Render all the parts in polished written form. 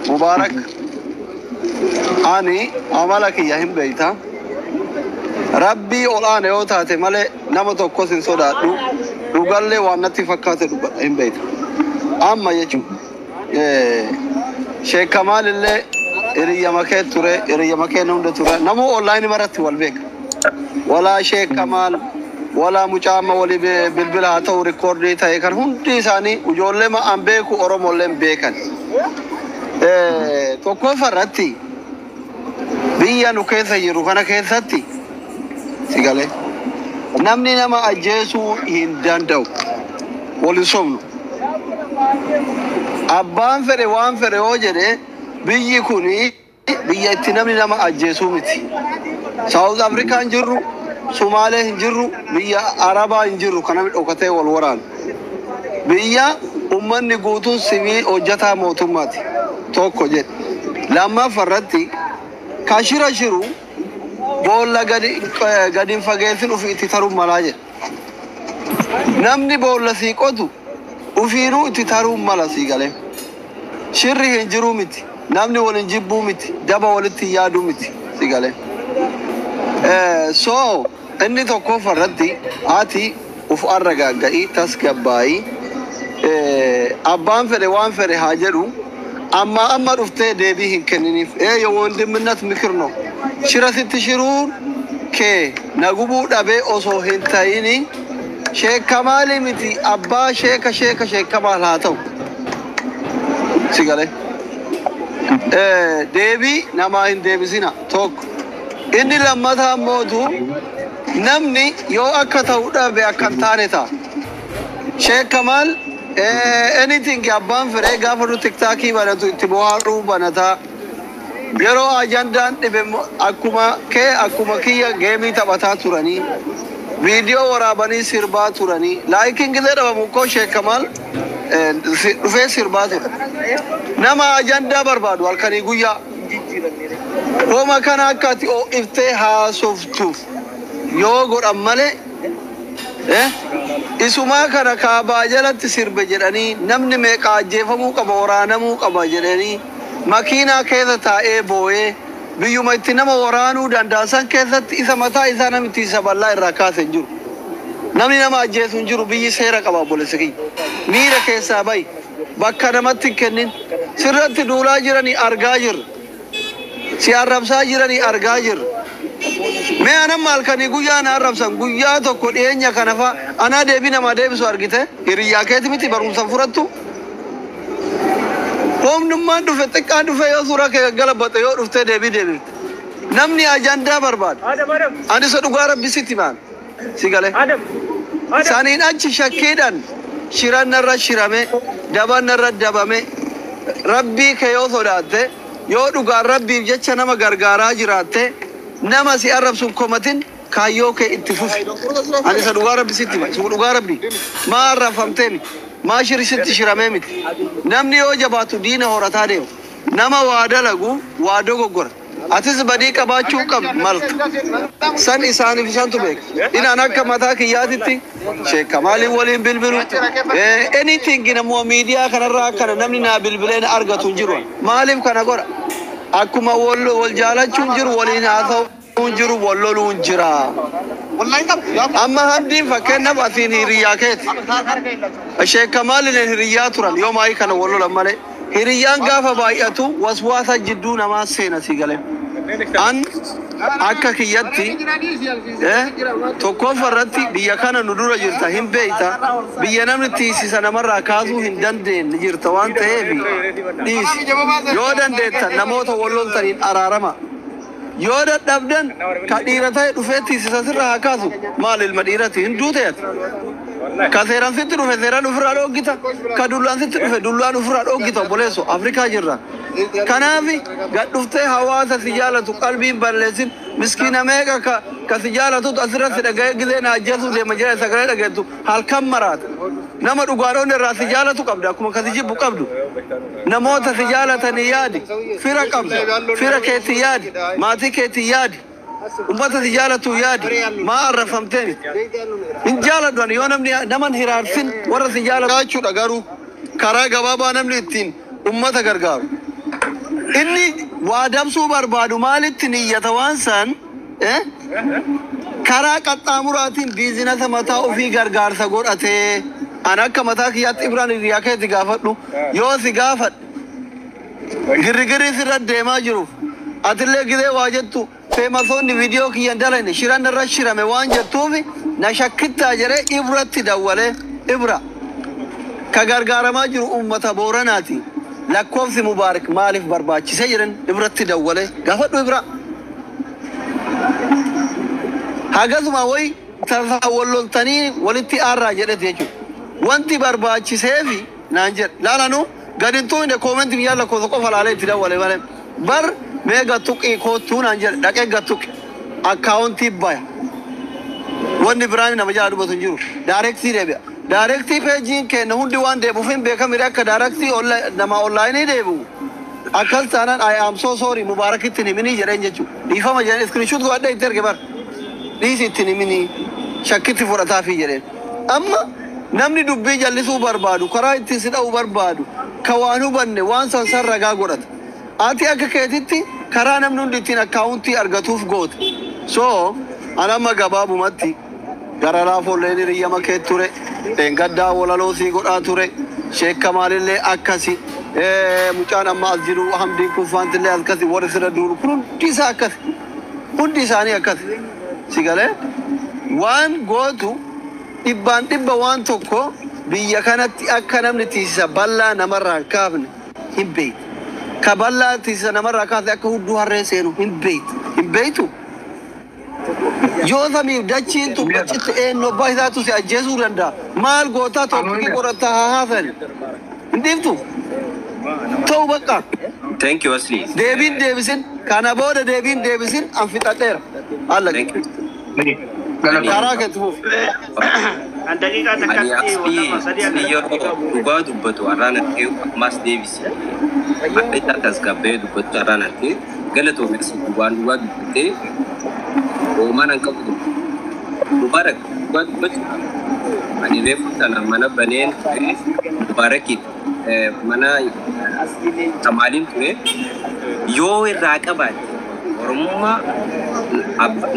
Mubaarak, ani amala kiyya hin beeyta. Rabbii ol aane yoo taate malee nama tokkos hin sodaadhu. Dhugallee waan natti fakkaate dhugadha, hin beeyta. Amma jechuun Sheek Kamaal illee hiriyyama kee ture, hiriyyama kee hunda ture. Namuu online maratti wal beeka. Walaa Sheek Kamaal, walaa mucaa amma walii bilbila haa ta'u record ta'e kan hundi isaanii ijoollee an beeku, Oromollee beekan. Tokkoffaa irratti, biyya nu keessa jiru kana keessatti, si galee, namni nama ajjeesuu hin danda'u. Wal hin sobnu. Abbaan fedhe waan fedhe yoo jedhe, biyyi kuni biyya itti namni nama ajjeesuu miti. South Africa hin jirru, Sumaalee hin jirru, biyya Arabaa hin jirru kan namni dhokatee wal waraanu. Biyya ummanni guutuun siviil hojjetaa mootummaati. Tokko jedhe. Lammaffaa irratti, ka shira shiru boolla gadi gadi hin fageessin, ofii itti taruun malaa jedhe. Namni boolla sii qotu ofiinuu itti taruun mala, sii galee. Shirri hin jiruu miti. Namni wal hin jibbuu miti. Daba walitti hin yaaduu miti. Si galee. So inni tokkoffaa irratti, ati uf arragaagga'i, tasgabbaa'ii. Abbaan fedhe waan fedhe haa jedhu, amma amma dhuftee deebii hin kenniniif. የወንድምነት ምክር ነው። Shira sitti shiruun kee na gubuu dhabee osoo hin ta'ini, Sheek Kamaalii miti, abbaa sheeka sheeka Sheek Kamaal haa ta'u. Si galee. Deebii namaa hin deebisina tokko. Inni lammataa mootu, namni yoo akka ta'u dhabe akka hin taane ta'a. Sheek Kamaal, anything abbaan fedhee gaafa nu TikTokii banatu itti bohaaruu banataa. Yeroo ajandaan dhibe akkuma kee akkuma kiyya game taphataa turanii, viidiyoo waraabanii sirbaa turanii, likeiin gizee dhabamu koo Sheek Kamaal dhufee sirbaa ture. Nama ajandaa barbaadu halkanii guyyaa. Homa kana akka ati iftee haasoftuuf yoo godhan malee, isumaa kana kaabaa jalatti sirbe jedhanii, namni meeqa ajjeefamuu qaba, waraanamuu qaba jedhanii, makiinaa keessa taa'ee boo'ee, biyyuma itti nama waraanuu danda'an san keessatti isa mataa isaa namitti isa bal'aa irraa kaase hin jiru. Namni nama ajjeesu hin jiru, biyyi seera qaba, obboleessa kiyya. Miira keessaa bahi. Bakka namatti hin kennin. Sirratti duulaa jiranii argaa jirra. Si arrabsaa jiranii argaa jirra. Mee anamma halkanii guyyaa na arrabsan, guyyaa tokko dhiyeenya kana fa anaa deebii namaa deebisu argite? Hiriyyaa keeti miti, barumsa fudhattu. Humnummaan dhufe, xiqqaan dhufe, yoo suuraa kee galabbate yoo dhuftee deebii deebifte. Namni ajandaa barbaada. Adam, Adam, Ani isa dhugaa Rabbi sitti maan. Si galee. Adam, Adam. Saniin achi shakkiidhaan shiran narra shirame, daban narra dabame, Rabbii kee yoo sodaatte, yoo dhugaan Rabbiif jecha nama gargaaraa jiraatte, nama si arrabsuun komatin, kaayyoo kee itti fufi. Ani isa dhugaa Rabbi sitti hima. Isa dhugaa Rabbi. Maa arrabfamtee miti. Maa shiri sitti shiramee miti. Namni yoo jabaatu diina horataa deema. Nama waa dalagu waa dogoggora. Atis badii qabaachuu qabdu malta. San isaaniif isantu beeka. Inaan akka mataa kiyyaatitti Sheek Kamaaliin waliin bilbilu. Anything namuma miidiyaa kanarraa akkana namni naa bilbilee na argatu hin jiru. Maaliif kana godha? Akkuma wal wal jaalachuun jiru, waliin haasa'uun jiru, wal loluun jira. Amma Hamdiin fakkeenyaaf asiin hiriyyaa keeti. Sheek Kamaaliin hiriyyaa turan, yoo maayii kana wal lolan malee. Hiriyyaan gaafa baay'atu waswaasa jidduu namaa seena, si galee. An akka kiyyatti, tokkoffaa irratti, biyya kana nu dura jirta, hin beeyta, biyya namni tiisisa namarraa kaasuu hin dandeenye jirta waan ta'eef dhiisi. Yoo dandeettan namoota wal loltaniin araarama. Yoo dadhabdan, ka dhiira ta'e dhufee tiisisa sirraa haa kaasu. Maal ilma dhiirati hin duute ati? Ka seeraan sitti dhufe seeraan ofirraa dhoggita. Ka dullaan sitti dhufe dullaan ofirraa dhoggita, obboleesso. Afrikaa jirra. Kanaaf gad dhuftee hawaasa si jaalatu qalbiin balleessin. Miskiina meeqa ka si jaalatutu asirratti si dhaga'ee, gizee na ajjeesuu deema jira sagalee dhageettu halkan maraata. Nama dhugaan irraa si jaalatu qabda akkuma ka si jibbu qabdu. Namoota si jaalatanii yaadi. Fira qabda. Fira keetti yaadi. Maatii keetti yaadi. Ummata si jaalatu yaadi. Maa arrafamtee miti. Hin jaaladhu ani yoo namni naman hiraarsin warra si jaalatu. Jechuudha, garuu karaa gabaabaa namni ittiin Ummata gargaaru. Inni waa dabsuu barbaadu maalitti niyyata waan san karaa qaxxaamuraatiin biizinasa mataa ofii gargaarsa godhatee an akka mataa kiyyaatti Ibraan hiriyaa keetti gaafadhu yoo si gaafadhe girrigirri sirra deemaa jiruuf atillee gizee waa jettu feemasoonni viidiyoo kiyyan dalane shiran irra shirame waan jettuuf na shakkittaa jedhee Ibratti dawwalee Ibra ka gargaaramaa jiru ummata Booranaati. Lakkoofsi Mubaarak maaliif barbaachise jedhan Ibratti dawwalee gaafadhu Ibra. Hagasuma wayi tasaa wal loltanii walitti aarraa jedhete jechuudha. Wanti barbaachiseefi naan jedhe laalanu gadi hin tuqne koomentii biyyaa lakkoofsa qofa laalee itti dawwale malee bar mee gattuqii koottuu naan jedhe dhaqee gattuqe akkaawuntii baya. Wanni biraan nama jala dubbatu hin jiru. Daarektii deebi'a. Daarektii peejiin keenya hundi waan deebi'uuf hin beekamire akka daarektii nama onlaayinii deebi'u. Akkas taanaan "I am so sorry, Mubaarakitti hin himinii" jedheen jechuudha. Dhiifama jedheen iskiriishuut godhadhee itti erge bar. Dhiisi itti hin himinii shakkitti fudhataafii jedheen. Amma namni dubbii jallisuu barbaadu karaa ittiin si dha'uu barbaadu ka waan hubanne waan san san ragaa godhata. Ati akka keetitti karaa namni hundi ittiin akkaawuntii argatuuf goote. So an amma gabaabumatti gara laafolleen hiriyyama kee ture. Dheengaddaa walaloo sii godhaa ture. Sheekka maalillee akkasi. Mucaan amma as jiru Hamdiin Kunfaantillee akkasi warri sirra duulu kun hundi isaa akkasi. Hundi isaanii akkasi. Si galee waan gootu dhibbaan dhibba waan tokko biyya kanatti akka namni tiisisa bal'aa namarraa hin kaafne hin beektu. Ka bal'aa tiisisa namarraa kaase akka hudduu harree seenu hin beektu. Hin beektu. Yoo samiif dachiin tun achitti eenyu abbaa isaatu si ajjeesuu danda'a. Maal gootaa tokko qorataa haa haasani. Hin dhiiftu. Ta'u bakka. Thank you, Asli. Deebiin deebisin. Kana booda deebiin deebisin an fixadheera. Alla. Thank you. Karaa keetti fuuf. An daqiiqaa Ani takkatti Asli lama sadii Asli yeroo dhugaa dubbatu har'aan argee ammas deebisi. Akka isaa tasgabbee dubbatu har'aan argee galatoome Asli dhugaan dhugaa dubbattee hoomaan an qabu Mubaarak dhugaa dubbachuu ani reefu sana mana baneen ture Mubaarakiin mana Kamaaliin ture yoo irraa qabaatte Oromummaa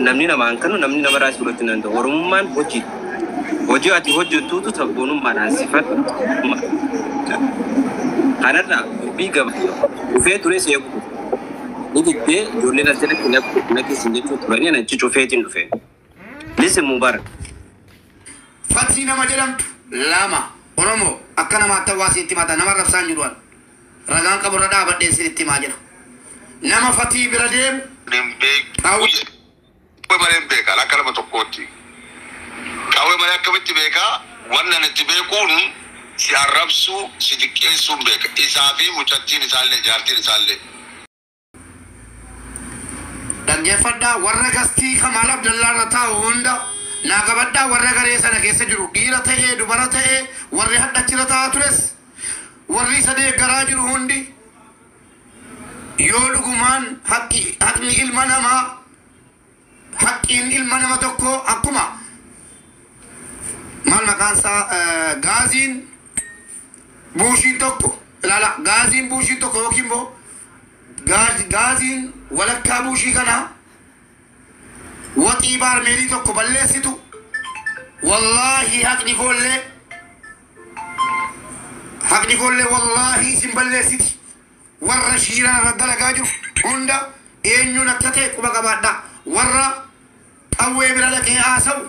namni namaan kanu namni namarraa si fudhachuu hin danda'u. Oromummaan hojii hojii ati hojjettuutu sabboonummaadhaan sifadhu. Kanarraa dubbii gaba dhufee ture seeku ni diddee ijoolleen as jalatti na keessin jechuu turanii ani achi cufeetiin dhufe. Listen, Mubarak. Fatii nama jedhamtu lama Oromoo akka namaatti hawaasni itti himata nama rabsaan jiru an. Ragaan qabu irra dhaabadhee isin itti himaa jira. Nama Fatii bira deemu Hin beeku. Qawwee malee hin beekan akka nama tokkootti. Qawwee malee akkamitti beekaa? Wanna natti beekuun si arrabsuu si xiqqeessuun beeka. Isaa fi mucattiin isaallee jaartiin isaallee. Dhaggeeffadhaa warra gastii Kamaal Abdallaa irra taa'u hunda naa qabadhaa warra garee sana keessa jiru dhiira ta'ee dubara ta'ee warri hadhachira taa'aa tures warri isa deeggaraa jiru hundi yoo dhugumaan haqqi haqni ilma namaa haqqiin ilma nama tokko akkuma maal maqaan isaa gaaziin buushiin tokko ilaala gaaziin buushiin tokko yookiin immoo gaaziin walakkaa buushii kanaa waxii baarmeelii tokko balleessitu wallaahi haqni koollee wallaahi isin balleessiti warra shiiraan irra dalagaa jiru hunda eenyuun akka ta'e quba qabaadha warra qawwee bira dhaqee haasa'u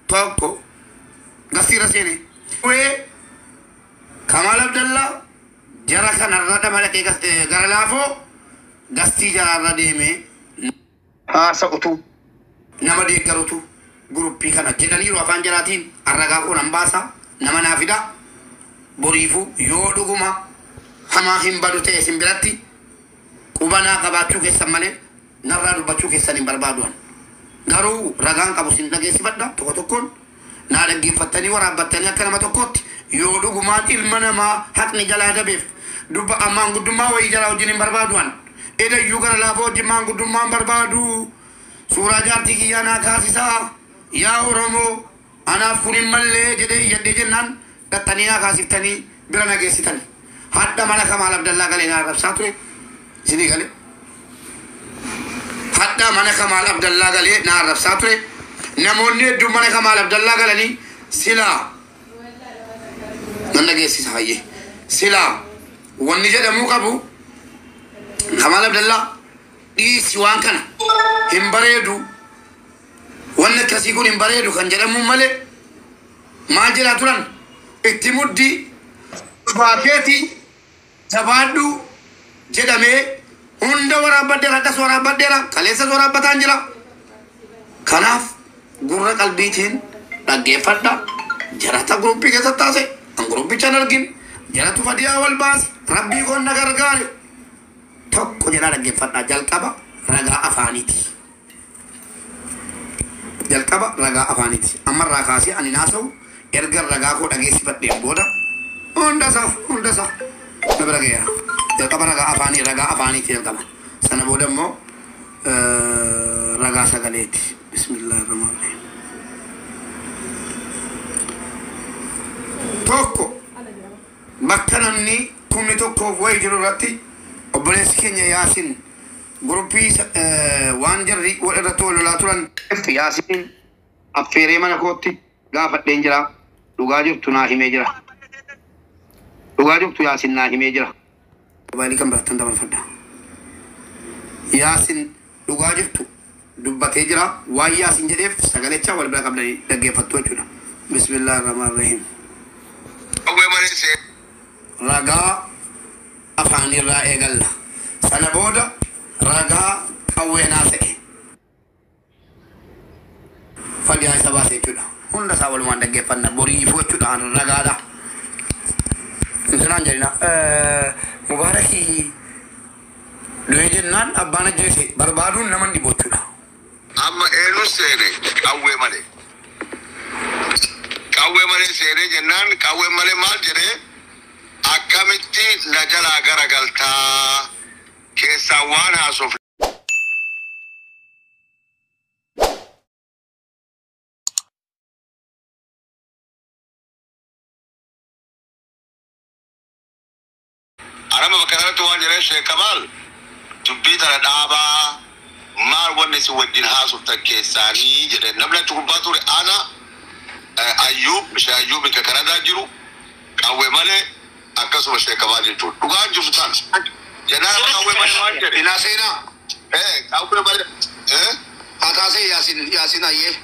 tokko gastiira seene qawwee Kamaal Abdallaa jara kanarra dhama dhaqee gara laafoo gastii jaraarra deemee haasa'utu nama deeggarutu guruppii kana jedhaniiru afaan jaraatiin arragaa koo nan baasa nama naa fida boriifu yoo dhuguma hamaa hin badu ta'e isin biratti qubanaa qabaachuu keessan malee narraa dubbachuu keessan hin barbaadu an. Garuu ragaan qabu sin dhageessifadha tokko tokkoon naa dhaggeeffattanii waraabbattanii akka nama tokkootti yoo dhugumaan ilma namaa haqni jalaa dabeef dubba ammaan guddummaa wayii jalaa wajjin hin barbaadu an. Edayyuu gara laafoo wajjin maanguddummaa hin barbaadu. Suuraa jaartii kiyyaa naa kaasisaa. Yaa Oromoo anaaf kun hin mallee jedhee iyyadhee jennaan dhattanii naa kaasiftanii bira na geessitan. Hadda mana Kamaal Abdallaa galee na arrabsaa ture. Isinii galee. Hadda mana Kamaal Abdallaa galee na arrabsaa ture. Namoonni hedduun mana Kamaal Abdallaa galanii silaa nan dhageessisa hayyee. Silaa wanni jedhamuu qabu Kamaal Abdallaa dhiisi waan kana hin bareedu. Wanni akkasii kun hin bareedu kan jedhamu malee maal jedhaa turan itti muddii baakeetii jabaadhu jedhamee hunda waraabbadheera akkas waraabbadheera kaleessas waraabbataan jira. Kanaaf gurra qalbiitiin dhaggeeffadha. Jarata guruppii keessatti taase an guruppicha hin argin jaratu fadiyaa wal baase rabbii koon na gargaare tokko jedhaa dhaggeeffadha jalqaba ragaa afaaniiti. Jalqaba ragaa afaaniiti. Amma irraa kaasee ani naasa'u erga ragaa koo dhageessifadheen booda hundasaa hundasaa na bira ga'eera. Jalqaba ragaa afaanii ragaa afaaniiti jalqaba. Sana booda immoo ragaa sagaleeti. Bismillaahi rahmaani rahiim. Tokko bakka namni kumni tokkoof wayi jiru irratti obboleessi keenya Yaasin guruppii waan jarri wal irratti wal lolaa turan Yaasin affeeree mana kootti gaafadheen jira. Dhugaa jirtu naa himee jira. Dhugaa jirtu Yaasin naa himee jira. Mobaayilii kan biraattan dabarfadha. Yaasin dhugaa jirtu dubbatee jira. Waan Yaasin jedheef sagalecha wal bira qabdanii dhaggeeffattu jechuudha. Bismillaahi rahmaani rahiim. Qawwee malee see Ragaa afaanirraa eegalla. Sana booda ragaa qawweenaa ta'e. Fadiyaa isa baase jechuudha. Hunda isaa walumaan dhaggeeffanna. Boriifuu jechuudha ragaadha. Intinaan jedhina. Mubaarakii du'ee jennaan abbaan ajjeese barbaaduun nama hin dhibu jechuudha. Amma eenyu seene qawwee malee. Qawwee malee seenee jennaan qawwee malee maal jedhee akkamitti na jalaa garagaltaa keessaa waan haasofne. Anama bakka kanatti waan jedhee Sheek Kamaal dubbii tana dhaabaa maal wanni isin wajjin haasoftan keessaanii jedhe namni achi gubbaa ture ana Ayyuub ishee Ayyuub ka Kanadaa jiru qawwee malee akkasuma Sheek Kamaal jechuudha. Dhugaan jirtu tana. Jennaan qawwee malee waan jedhe. Inaa seenaa. Qawwee malee. Hataasee Yaasin Yaasin ayyee.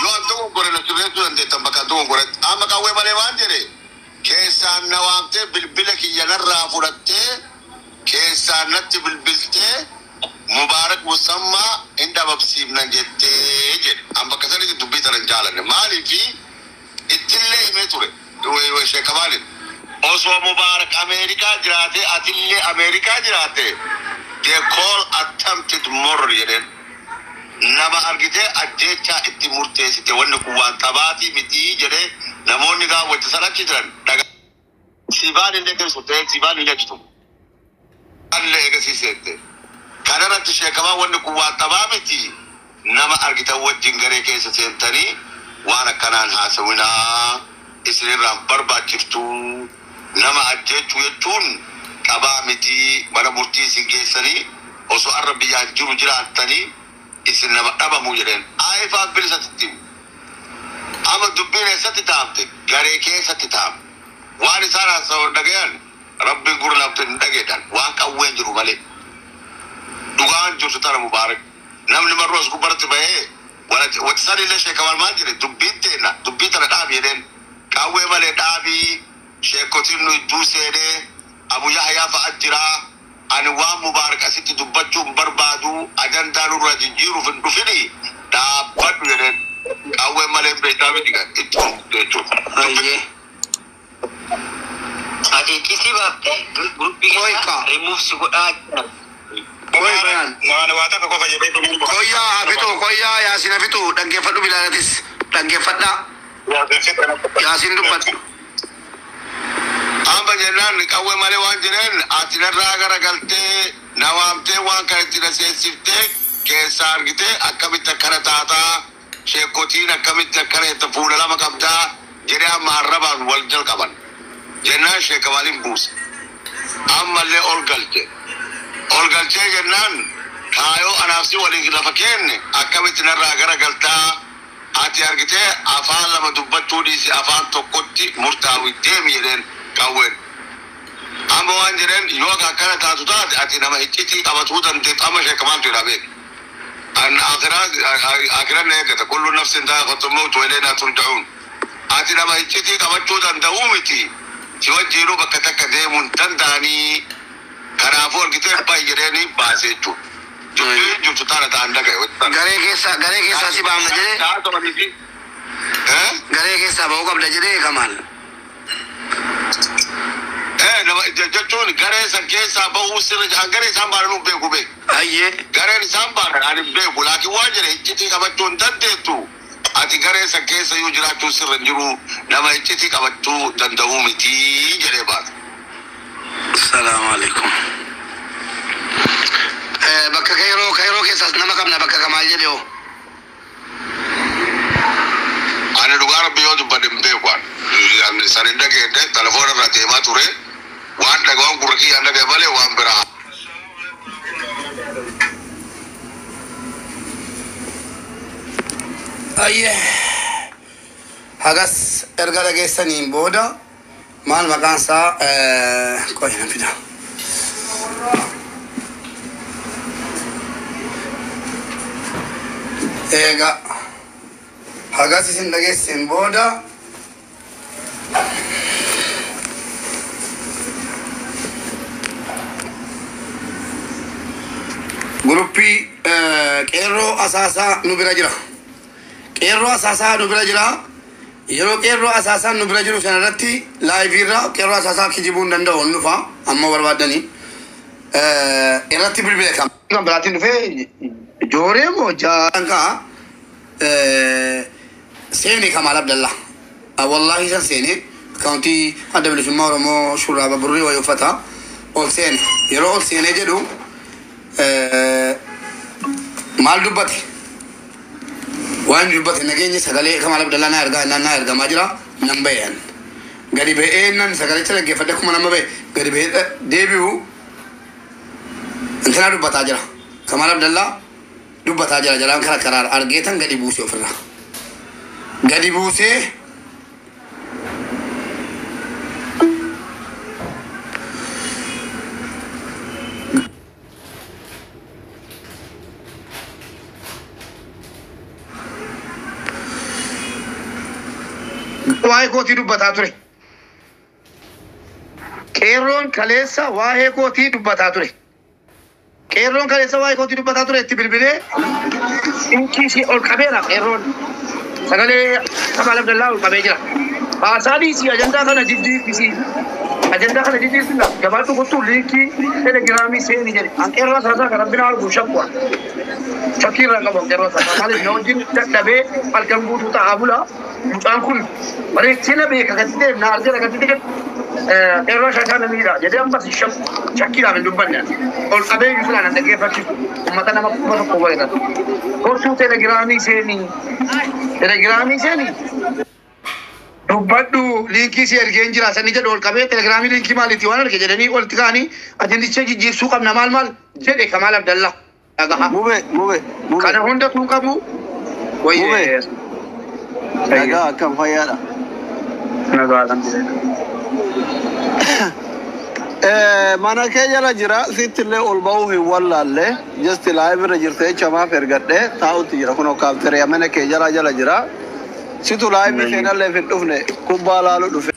Yoo an dogoggore na sirreessuu dandeettan bakka an dogoggoretti. Amma qawwee malee waan jedhe keessaan na waamtee bilbila kiyya narraa fudhattee keessaan natti bilbiltee Mubaarak Musammaa hin dhabamsiifna jettee jedhe. An bakka sanitti dubbii tana hin jaalanne. Maaliifi ittillee himee ture. Sheek Kamaalin. Osoo Mubaarak Ameerikaa jiraate atillee Ameerikaa jiraate they call attempted murder jedheen. Nama argitee ajjeechaa itti murteessite wanni kun waan taphaatii mitii jedhee namoonni gaawwacha sana achi jiran dhagaa. Sibaan illee keessu ta'e sibaan illee achitu. Allee eegasiiseette. Kanarratti Sheek Kamaal wanni kun waan taphaa miti nama argitan wajjin garee keessa seentanii waan akkanaan haasawinaa isinirraan barbaachiftuu nama ajjeechuu jechuun qabaa miti mana murtii isin geessanii osoo arra biyyaan jiru jiraattanii isin nama dhabamu jedheen. Aayifaan bilisatti himu. Amma dubbiin eessatti taamte garee keessatti taamte. Waan isaan haasawan dhagayan rabbiin gurra lafte hin dhageedhan waan qawween jiru malee. Dhugaan jirtu tana Mubaarak. Namni marroo as gubbaratti bahee wanti isaan illee Sheek Kamaal maal jedhe dubbiin teenna dubbii tana dhaabi jedheen. Qawwee malee dhaabii sheekotiin nu idduu seenee Abu Yahyaa fa'a jiraa. Ani waan Mubaarak asitti dubbachuu hin barbaadu ajandaa nurra jijjiiruuf hin dhufini dhaabbadhu jedheen. Qawwee malee beektaa miti kan itti jechuudha. Ayyee. Ati iccitii baafte guruppii Qoy keessa kaa. remove si godhaa jira. Qoy bayaan. Waan waa takka qofa jedhee turuun Qoyyaa hafitu qoyyaa Yaasin hafitu dhaggeeffadhu bilaalatis dhaggeeffadhaa. Yaasin dubbadhu. Amma jennaan qawwee malee waan jedheen ati narraa garagaltee na waamtee waan kana itti na seessiftee keessaa argitee akkamitti akkana taataa sheekotiin akkamitti akkana itti fuula lama qabdaa jedhee amma arrabaan wal jalqaban. Jennaan sheekamaaliin buuse. Ammallee ol galche. Ol galchee jennaan kaayoo anaafsi waliin lafa kenne akkamitti narraa gara galtaa ati argitee afaan lama dubbachuu dhiisi afaan tokkotti murtaa'u deemi jedheen qawween. Amma waan jedheen yoo akkana taatu taate ati nama iccitii qabatuu dandeettu amma sheekamaaltu jedhaa beeku. An akiran na eeggata kullu nafsin daa'iqatul mawt wa ilaynaa turja'uun. Ati nama iccitii qabachuu danda'uu miti. Si wajjiinuu bakka takka deemuu hin danda'anii kanaafuu argitee baay'ee baasee jechuudha. Dubbiin jirtu tana ta'an dhaga'e. Garee keessaa si baafna jedhee garee keessaa ba'uu qabda jedhee Kamaal. Nama jechuun garee san keessaa bahuu sirri garee isaan baanan hin beeku beeku. Ayyee. Gareen isaan baanan ani hin beeku laakiin waan jedhe iccitii qabachuu hin dandeettu. Ati garee san keessa iyyuu jiraachuu sirra hin jiru nama iccitii qabachuu danda'uu miti jedhee baata. Salaamu alaikum. Bakka Kairoo keessaas nama qabna bakka Kamaal jedhe hoo. Ani dhugaa rabbi yoo dubbadhe hin beeku ani. Ani san hin dhageenye telefoona irra deemaa ture waan dhaga'uun gurra kiyyaan dhaga'e malee waan biraa. Ayyee. Hagas erga dhageessaniin booda maal maqaan isaa qoy nan fida. Egaa hagas isin dhageesseen booda guruppii qeerroo asaasaa nu bira jira. Qeerroo asaasaa nu bira jira. Yeroo qeerroo asaasaa nu bira jiru sanarratti live irra qeerroo asaasaa kijibuu hin danda'u hin dhufa amma barbaadanii irratti bilbile kan. Kan biraatiin dhufee jooree moo jaan ka'a seeni Kamaal Abdallaa. Wallaahi san seene akkaawuntii Adda Bilisummaa Oromoo shurraaba burrii wayii uffata ol seene yeroo ol seenee jedhu maal dubbate? Waan inni dubbate nageenyi sagalee Kamaal Abdallaa naa ergaa naa ergamaa jira nan ba'e gadi ba'ee nan sagalicha dhaggeeffadhe akkuma nama ba'e gadi ba'ee deebi'u intinaa dubbataa jira. Kamaal Abdallaa dubbataa jira jalaan kara karaa argeetan gadi buusee ofirraa. Gadi buusee waa'ee kootii dubbataa ture. Qeerroon kaleessa waa'ee kootii dubbataa ture. Qeerroon kaleessa waa'ee kootii dubbataa ture itti bilbilee linkii ol qabeera qeerroon. Sagalee Kamaal Abdallaa ol qabee jira. Haasaa dhiisii ajandaa kana jijjiirtisii. Ajandaa kana jijjiirsina gabaadhu kottuu linkii telegiraamii seeni jedhe. An qeerroo asaasaa kan rabbina arguu shakkuwa. Shakkii irraa qabu an qeerroo asaasaa. Maaliif na wajjin dadhabee halkan guutuu ta'aa bula. Mucaan kun bareechee na beeka gadi ta'e na argera gadi ta'e qeerroo asaasaa na miidha jedhee ammas shakkiidhaaf hin dubbanne. Ol qabee iyyuu silaa nan dhaggeeffachiisu uummata nama 1000 wayirra. Kottuu telegiraamii seenii. Telegiraamii seenii. Dubbadhu linkii si ergeen jira sani jedhu ol qabee telegiraamii linkii maaliiti waan arge jedhanii olti ka'anii ajandicha jijjiirsuu qabna maal maal jedhe Kamaal Abdallaa. Dhagaha. Mube, mube, mube. Kana hunda tuu qabu. Wayyee. Nagaa akkam fayyaadha? Nagaa alhamdulillah. Mana kee jala jira sitti illee ol ba'uu hin wallaalle just live irra jirte jecha maaf ergadhe taa'utti jira kunoo kaafteeriyaa mana kee jala jala jira situ live seenallee hin dhufne kubbaa laalu dhufe.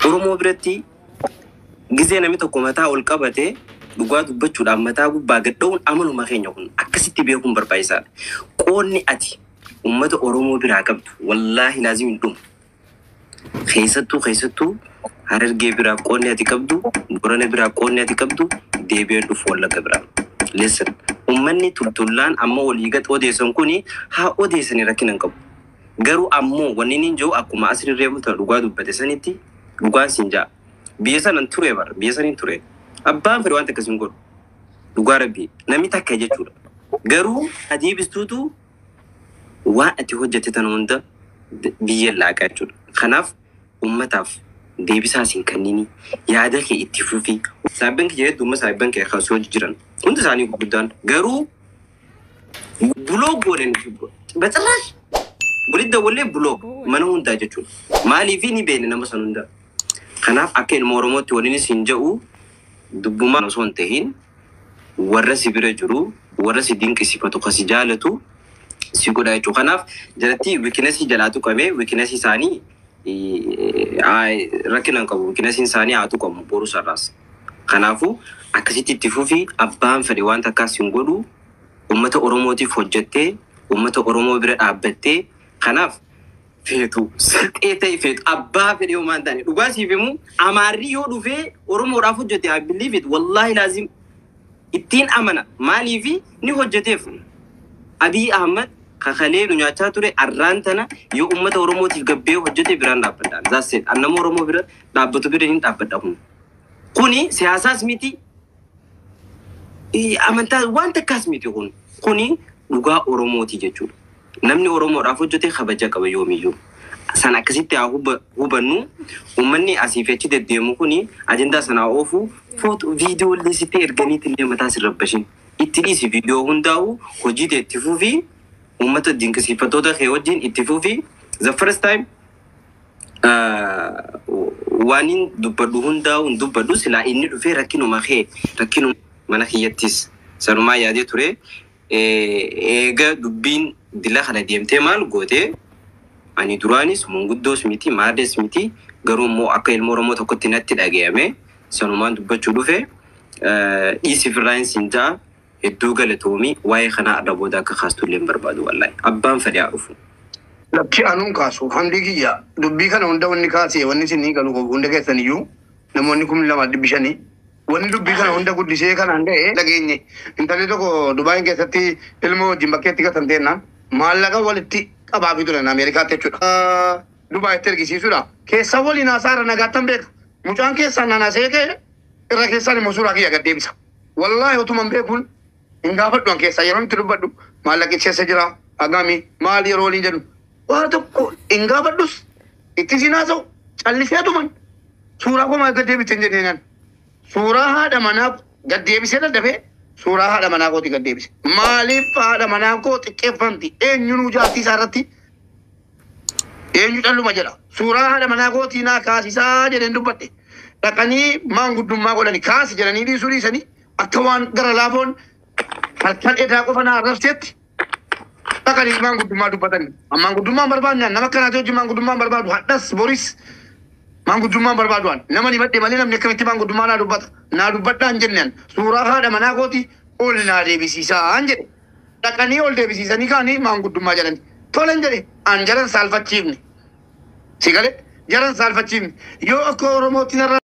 Oromoo biratti gizee namni tokko mataa ol qabate dhugaa dubbachuudhaan mataa gubbaa gad dha'uun amaluma keenya kun akkasitti beekuun barbaachisaadha. Qoonni ati uummata Oromoo biraa qabdu wallaahi laazim hin dhumu. Keessattuu Harargee biraa qoonni ati qabdu, Borana biraa qoonni ati qabdu, deebi'ee dhufu Wallagga biraa. Listen, uummanni tultullaan amma walii gad odeessan kuni haa odeessanii rakkina hin qabu. Garuu ammoo wanni inni jiru akkuma asirri reefu dhugaa dubbate sanitti dhugaan siin ja'a. Biyya sanan ture bara, biyya saniin ture. Abbaan fedhe waan takka siin godhu. Dhugaa rabbii namni takka jechuudha. Garuu adii bistuutu waan ati hojjette tana hunda biyya laaqa jechuudha. Kanaaf uummataaf Deebisaa siin kannini yaada kee itti fufi. Saayibban kiyya hedduu amma saayibban kee kan hojii jiran hundi isaanii gurguddaan garuu block goonen በጭራሽ walitti dawwallee block mana hundaa jechuudha. Maaliif ni beekne nama san hundaa. Kanaaf akka ilma Oromootti waliin siin jedhu dubbumaan osoo hin tahin warra si bira jiru warra si dinqisiifatu kan si jaalatu si godha jechuudha. Kanaaf jalatti weaknessii jalaatu qabee weaknessii isaanii rakkina hin qabu. Weaknessiin isaanii haa tuqamu boru sararaas. Kanaafuu akkasitti itti fufi abbaan fedhe wanta akkas hin godhu uummata Oromootiif hojjettee uummata Oromoo bira dhaabbattee kanaaf feetu sirqee ta'e feetu abbaa fedhe yoo maan taane dhugaa siif himu amaarri yoo dhufee Oromoodhaaf hojjete I believe it wallahi laazim ittiin amana maaliifi ni hojjeteef Abiy Ahmad kakalee nu nyaachaa ture arraan tana yoo uummata Oromootiif gabbee hojjete biraan dhaabbadha. That's it. Annama Oromoo bira dhaabbatu bira hin dhaabbadha kun. Kuni siyaasaas miti amantaa waan takkaas miti kun. Kuni dhugaa Oromooti jechuudha. Namni Oromoodhaaf hojjete kabaja qaba yoomiyyuu. San akkasitti haa hubannu uummanni asii fi achi deddeemu kuni ajandaa sanaa oofu footoo viidiyoo illee sitti erganiitti illee mataa si rabbashin. Itti dhiisi viidiyoo hundaa'u hojii ta'e itti fufi uummata dinqisiifattoota kee wajjin itti fufi. The first time waan hin dubbadhu hundaa'u hin dubbadhu silaa inni dhufee rakkinuma kee rakkinuma mana kiyyattis sanumaa yaadee ture. Eega dubbiin dila kana deemtee maal gootee ani duraanis manguddoos miti maaddes miti garuu immoo akka ilma Oromoo tokkotti natti dhagayame sanumaan dubbachuu dhufe dhiisi firraan siin ja'a hedduu galatoomii waa'ee kanaa irra booda akka kaastu illee hin barbaadu wallaahi abbaan fedhe haa dhufu. Lakki anuun kaasu hamdii kiyya dubbii kana hunda wanni kaasee wanni isin galu qabu hunda keessan iyyuu namoonni 2500 wanni dubbii kana hunda guddisee kanaan ga'e dhageenye intalli tokko Dubaayin keessatti ilmoo wajjin bakkeetti gatamteennaan maallaqa walitti qabaafii turan Ameerikaatti jechuudha. Dubaayitti ergisiisuudha. Keessaa waliin haasaara nagaattan beeka. Mucaan keessaan naanasee ka'e irra keessaan immoo suuraa kiyya gad deebisa. Wallaahi otuman beekuun hin gaafadhu an keessaa yeroo itti dubbadhu maallaqichi keessa jira hagami maal yeroo waliin jedhu waan tokko hin gaafadhus itti siin haasa'u callisee tuman suuraa koo maal gad deebite hin jedheenan. Suuraa haadha manaa gad deebisee daddafee suuraa haadha manaa kooti gad deebise. Maaliif haadha manaa koo xiqqeeffamti? Eenyunuu jaartii isaa irratti eenyu calluma jedha. Suuraa haadha manaa kootii naa kaasisaa jedheen dubbadhe. Dhaqanii maanguddummaa godhani kaasi jedhanii dhiisuu dhiisanii akka waan gara laafoon halkan edaa qofa naa arrabseetti dhaqanii maanguddummaa dubbatani. Maanguddummaan barbaadne nama akkanaati hojii maanguddummaan barbaadu hadhas boris maanguddummaan barbaadu an nama ni madde malee namni akkamitti maanguddummaa naa dubbata naa dubbadhaa hin jenneen suuraa haadha manaa kooti ol naa deebisiisaa hin jedhe. Dhaqanii ol deebisiisanii kaanii maanguddummaa jedhani. Tolan jedhe an jaran saalfachiifne. Si galee jaran saalfachiifne yoo akka Oromootti narra